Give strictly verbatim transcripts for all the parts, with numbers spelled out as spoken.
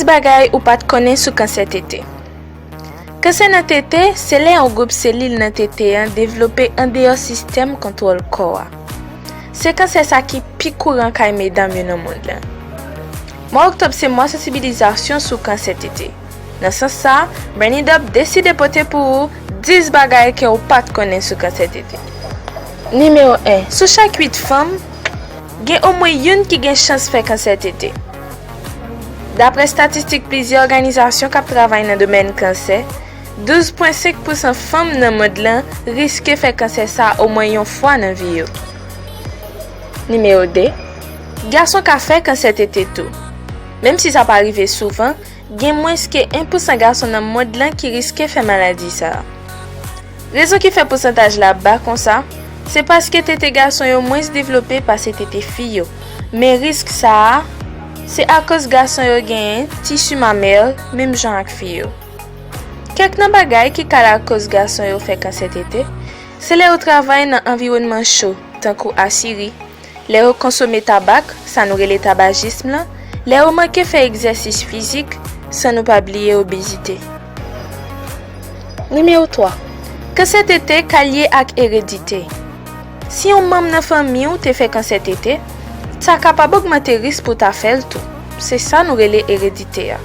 Bagay ou pa t konnen sou kansè tete. Kansè nan tete se lè yon gwoup selil nan tete an devlope andeyò sistèm kontwòl kò a. Se kansè sa ki pi kouran kay medam yo nan mond lan. Mwa oktòb se mwa sansibilizasyon sou kansè tete. Nan sans sa, Brain It Up deside pote pou ou dis bagay ke w pa t konnen sou kansè tete. Nimewo en, sou chak uit fanm, gen omwen youn ki gen chans fè kansè tete. Daprè estatistik plizyè òganizasyon k ap travay nan domèn kansè, douz pwen senk pousan fanm nan mond lan riske fè kansè sa omwen yon fwa nan vi yo. Nimewo de, gason ka fè kansè tete tou. Menm si sa pa rive souvan, gen mwens ke en pousan gason nan mond lan ki riske fè maladi sa a. Rezon ki fè pousantaj la ba konsa, se paske tete gason yo mwens devlope pase tete fi yo. Men risk sa a, se akoz gason yo genyen tisi mamè menm jan ak fi yo. Kèk nan bagay ki ka lakòz gason yo fè kansè tete, se lè yo travay nan anviwònman cho, tankou asiri, lè yo konsome tabak, sa nou rele tabajism lan, lè yo manke fè egzèsis fizik, san nou pa bliye obezite. Nimewo twa, kansè tete ka lye ak eredite. Si yon manm nan fanmi w te fè kansè tete, sa kapab ogmante risk pou w ta fè l tou. Se sa nou rele eredite a.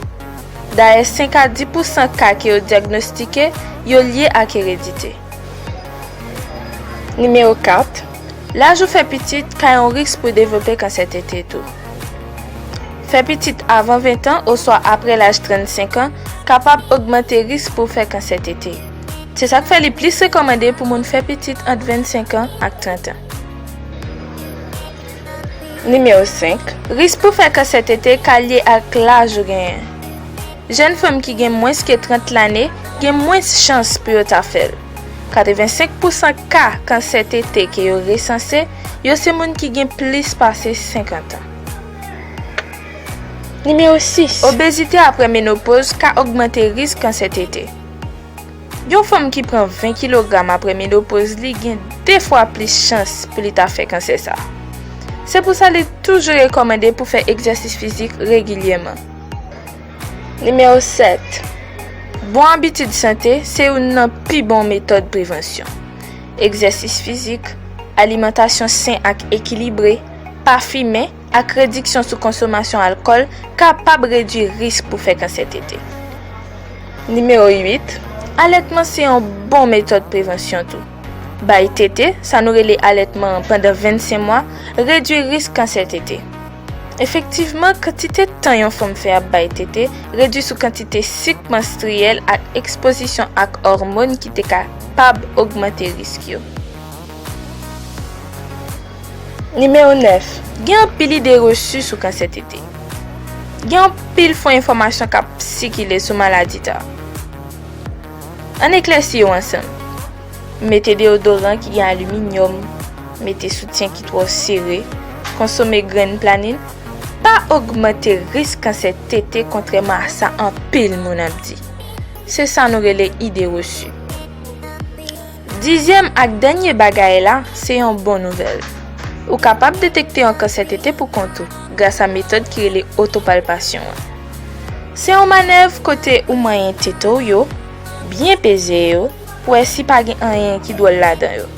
Dayè, senk a dis pousan ka ke yo dyagnostike, yo lye ak eredite. Nimewo kat, laj ou fè pitit ka yon risk pou devlope kansè tete tou. Fè pitit avan ven tan oswa apre laj trannsenk an kapab ogmante risk pou w fè kansè tete. Se sa k fè li plis rekòmande pou moun fè pitit ant vennsenk an ak trant an. Nimewo senk, risk pou fè kansè tete ka lye ak laj ou genyen. Jèn fanm ki gen mwens ke trant lane gen mwens chans pou yo ta fè l. Katrevensenk pousan ka kansè tete ke yo resanse, yo se moun ki gen plis pase senkant an. Nimewo sis, obezite apre menopoz ka ogmante risk kansè tete. Yon fanm ki pran ven kilogram apre menopoz li gen de fwa plis chans pou li ta fè kansè sa. Se pou sa li toujou rekòmande pou fè egzèsis fizik regilyèman. Nimewo sèt, bon abitid sante se youn nan pi bon metòd prevansyon. Egzèsis fizik, alimantasyon sen ak ekilibre, pa fimen, ak rediksyon sou konsomasyon alkòl kapab redui risk pou fè kansè tete. Nimewo uit, alètman se yon bon metòd prevansyon tou. Bay tete, sa nou rele alètman an pandan vennsenk mwa, redui risk kansè tete. Efektivman, kantite tan yon fanm fè ap bay tete redui sou kantite sik manstriyèl ak ekspozisyon ak òmòn ki te kapab ogmante risk yo. Nimewo nèf, gen anpil ide resi sou kansè tete. Gen anpil fo enfòmasyon k ap sikile sou maladi ta. Ann eklèsi yo ansanm. Mete deyodoran ki gen aliminyòm, mete soutyen ki twò sere, konsome grenn planin, pa ogmante risk kansè tete kontrèman a sa anpil moun ap di. Se sa nou rele ide resi. Dizyèm ak dènye bagay la, se yon bon nouvèl. Ou kapab detekte yon kansè tete pou kont ou gras a metòd ki rele otopalpasyon an. Se yon manèv kote ou manyen tete w yo, byen peze yo, pou wè si pa gen anyen ki dwòl ladan yo.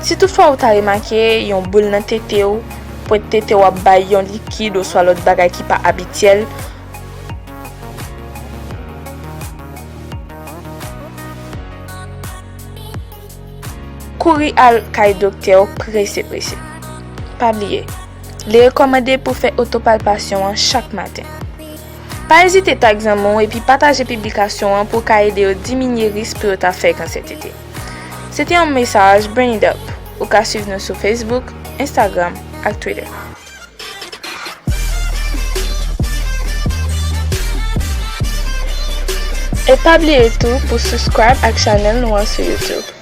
Si toutfwa ou ta remake yon boul nan tete w, pwent tete w ap bay yon likid oswa lòt bagay ki pa abityèl, kouri al kay doktè w prese prese. Pa bliye, li rekòmande pou w fè otopalpasyon an chak maten. Pa ezite tag zanmi w epi pataje piblikasyon an pou w ka ede yo diminye risk pou yo ta fè kansè tete. Se te yon mesaj Brain It Up. Ou ka swiv nou sou Facebook, Instagram ak Twitter. E pa bliye tou pou subscribe ak chanèl nou an sou YouTube.